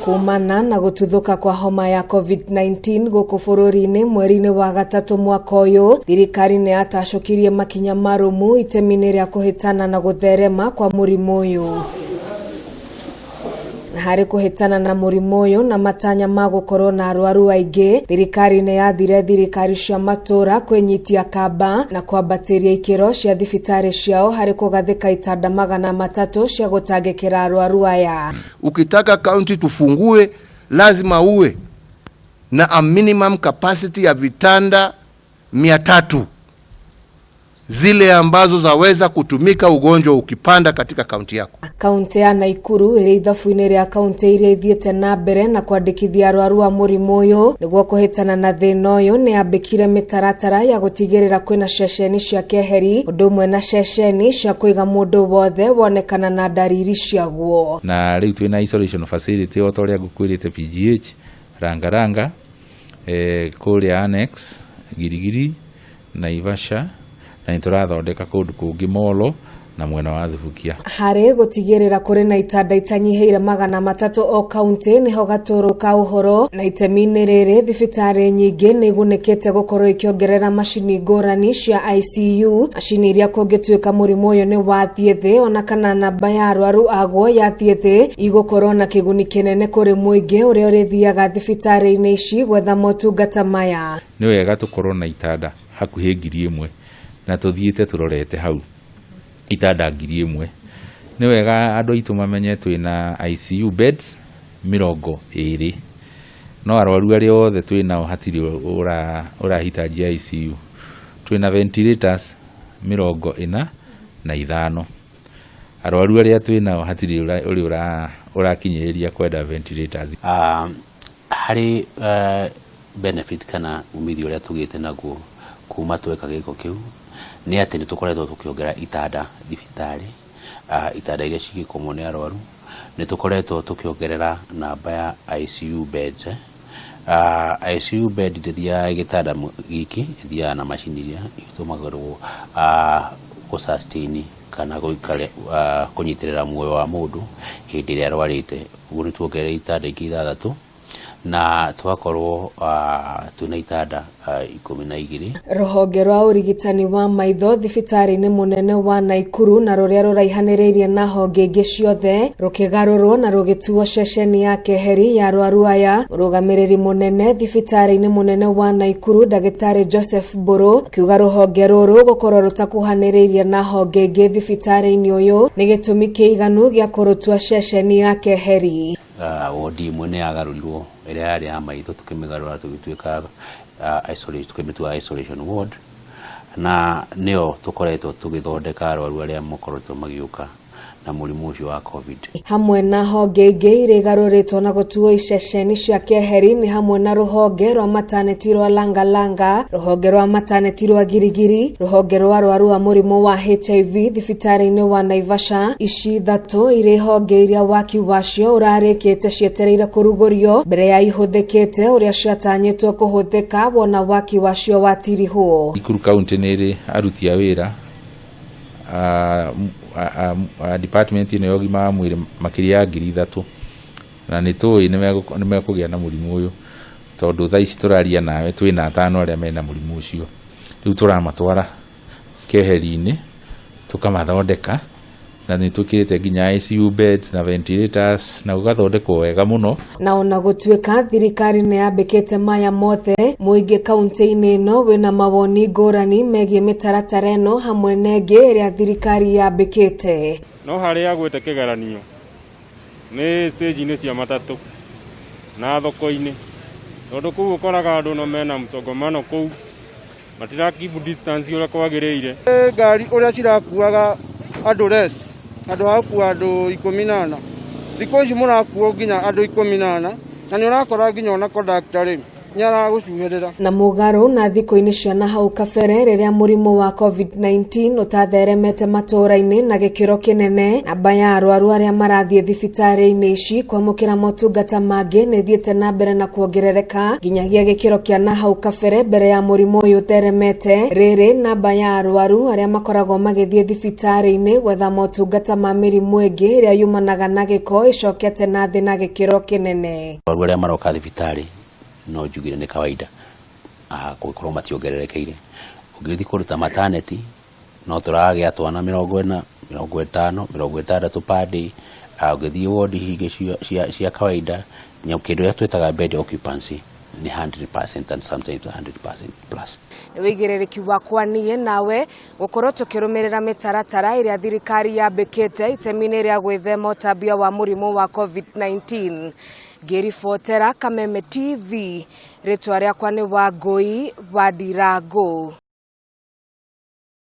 Kumana na gũtuthũka kwa homa ya COVID-19 gũkũ bũrũri-inĩ mweri-inĩ wa gatatũ mwaka ũyũ, thirikari nĩ yatacũkirie makinya marũmu itemi-inĩ rĩa kũhĩtana na gũtherema kwa mũrimũ ũyũ. Na harĩ kũhĩtana na mũrimũ ũyũ na matanya ma gũkorwo na arwaru aingĩ, thirikari nĩ yathire thirikari cia matũũra kwĩnyitia kamba na kwambatĩria ikĩro cia thibitarĩ ciao harĩ kũgathĩka itanda 300 cia gũtangĩkĩra arwaru aya. Ukitaka kaunti tufungue, lazima uwe na a minimum capacity ya vitanda 300 zile ambazo zaweza kutumika ugonjwa ukipanda katika kaunti yako. Kaunti ya Naikuru ĩrĩ ithabu-inĩ rĩa kaunti iria ithiĩte na mbere na kwandĩkithia arwaru a mũrimũ ũyũ. Nĩguo kũhĩtana na thĩna ũyũ, nĩ yambĩkire mĩtaratara ya gũtigĩrĩra kwĩna ceceni cia keheri ũndũ ũmwe na ceceni cia kũiga mũndũ wothe wonekana na ndariri ciaguo. Na rĩu twĩna isolation facility o ta ũrĩa ngũkwĩrĩte, PGH Langalanga, kũrĩa Annex Girigiri, Naivasha, na nĩ tũrathondeka kũndũ kũngĩ Molo na mwena wa Thubukia. Harĩ gũtigĩrĩra kũrĩ na itanda itanyihĩire 300 o kaunti nĩho gatũrũ ka ũhoro, na itemi-inĩ rĩrĩ thibitarĩ nyingĩ nĩ igunĩkĩte gũkorwo ikĩongerera macini ngũrani cia ICU, macini iria kũngĩtuĩka mũrimũ ũyũ nĩ wathiĩ thĩ ona kana namba ya arwaru aguo yathiĩ thĩ, igũkorwo na kĩguni kĩnene kũrĩ mũingĩ ũrĩa ũrĩthiaga thibitarĩ-inĩ ici gwetha motungata maya. Nĩ wega tũkorwo na itanda hakuhĩ 1000 na tũthiĩte tũrorete hau itanda 1000. Nĩ wega andũ aitũ mamenye twĩna ICU beds 20, no arwaru arĩa othe twĩnao hatirĩ ũrahitaji ICU. Twĩna ventilators 45, arwaru arĩa twĩnao hatirĩ ũrĩa ũrakinyĩrĩria kwenda ventilators. Harĩ benefit kana umithio ũrĩa tũgĩte naguo kuma tweka gĩko kĩu nĩ atĩ nĩ tũkoretwo tũkĩongerera itanda thibitarĩ, itanda iria cingĩkomwo nĩ arwaru. Nĩ tũkoretwo tũkĩongerera namba ya ICU beds. ICU bed ndĩthiaga gĩtanda giki, ĩthiaga na macini iria itũmagĩrwo gũ sustain kana kũnyitĩrĩra muoyo wa mũndũ hĩndĩ ĩrĩa arwarĩte. Ũguo nĩ tuongereire itanda ingĩ ithathatũ na tũgakorwo twĩna itanda 12. Rũhonge rwa ũrigitani wa maitho thibitarĩ-inĩ mũnene wa Naikuru na rũrĩa rũraihanĩrĩirie na honge ingĩ ciothe rũkĩgarũrwo na rũgĩtuo ceceni ya keheri ya arwaru aya. Mũrũgamĩrĩri mũnene thibitarĩ-inĩ mũnene wa Naikuru, Ndagĩtarĩ Joseph Mbũrũ, akiuga rũhonge rũrũ gũkorwo rũtakuhanĩrĩirie na honge ingĩ thibitarĩ-inĩ ũyũ nĩ gĩtũmi kĩiganu gĩa kũrũtua ceceni ya keheri. Wodi ĩmwe nĩ yagarũrirwo ĩrĩa yarĩ ya maitho, tũkĩmĩgarũra tũgĩtuĩka isolation, tũkĩmĩtua isolation ward, na nĩyo tũkoretwo tũgĩthondeka arwaru arĩa makoretwo magĩũka na mũrimũ ũcio wa COVID. Hamwe na honge ingĩ iria igarũrĩtwo na gũtuo iceceni cia keheri nĩ hamwe na rũhonge rwa mataneti rwa Langalanga, rũhonge rwa mataneti rwa Girigiri, rũhonge rwa arwaru a mũrimũ wa HIV thibitarĩ-inĩ wa Naivasha. Ici ithatũ irĩ honge iria waki wacio ũrarĩkĩte cietereire kũrugũrio mbere ya ihũthĩkĩte ũrĩa ciatanyĩtwo kũhũthĩka wona waki wacio watirihwo. Nakuru County nĩ ĩrĩ aruti a wĩra a department ĩno ya ũgima wa mwĩrĩ makĩria ya 3000, na nĩ tũĩ nĩ mekũgĩa na mũrimũ ũyũ, tondũ thaa ici tũraria nawe twĩna atano arĩa mena mũrimũ ũcio. Rĩu tũramatwara keheri-inĩ tũkamathondeka, na nĩ twĩkĩrĩte nginya ICU beds na ventilators na gũgathondekwo wega mũno. Na ona gũtuĩka thirikari nĩ yambĩkĩte maya mothe, mũingĩ kaunti-inĩ ĩno wĩna mawoni ngũrani megiĩ mĩtaratara ĩno hamwe na ĩngĩ ĩrĩa thirikari yambĩkĩte. No harĩa agwĩte kĩgeranio nĩ stage-inĩ cia matatũ na thoko-inĩ, tondũ kũu ũkoraga andũ no mena msongamano kũu, matira keep distance ũrĩa kwagĩrĩire. Ngari ũrĩa cirakuaga andũ less, handũ ha gũkua andũ 14, thikũ ici mũrakuo nginya andũ 14, na nĩ ũrakora nginya ona conductor rĩ Nĩ aragũcuhĩrĩra. Na mũgarũ na thikũ-inĩ cia nahau kabere rĩrĩa mũrimũ wa COVID-19 ũtatheremete matũũra-inĩ na gĩkĩro kĩnene, namba ya arwaru arĩa marathiĩ thibitarĩ-inĩ ici kwamũkĩra motungata mangĩ nĩ ĩthiĩte na mbere na kuongerereka nginyagia gĩkĩro kĩa nahau kabere mbere ya mũrimũ ũyũ ũtheremete. Rĩrĩ namba ya arwaru arĩa makoragwo magĩthiĩ thibitarĩ-inĩ gwetha motungata ma mĩrimũ ĩngĩ ĩrĩa yumanaga na gĩko ĩcokete na thĩ na gĩkĩro kĩnene. Arwaru arĩa maroka thibitarĩ no njugire nĩ kawaida, kũngĩkorwo mationgererekeire. Ũngĩthiĩ kũndũ ta maternity no tũragĩa twana 40, 50, 60 per day. Ũngĩthiĩ wodi ingĩ cia kawaida, kĩndũ gĩrĩa twĩtaga bed occupancy nĩ 100% and sometimes 100% plus. Nĩ wĩigĩrĩrĩki wakwa niĩ nawe gũkorwo tũkĩrũmĩrĩra mĩtaratara ĩrĩa thirikari yambĩkĩte itemi-inĩ rĩa gwĩthema ũtambia wa mũrimũ wa COVID-19. Ngĩribotera Kameme TV, rĩtwa rĩakwa nĩ Wangũi wa Ndirango.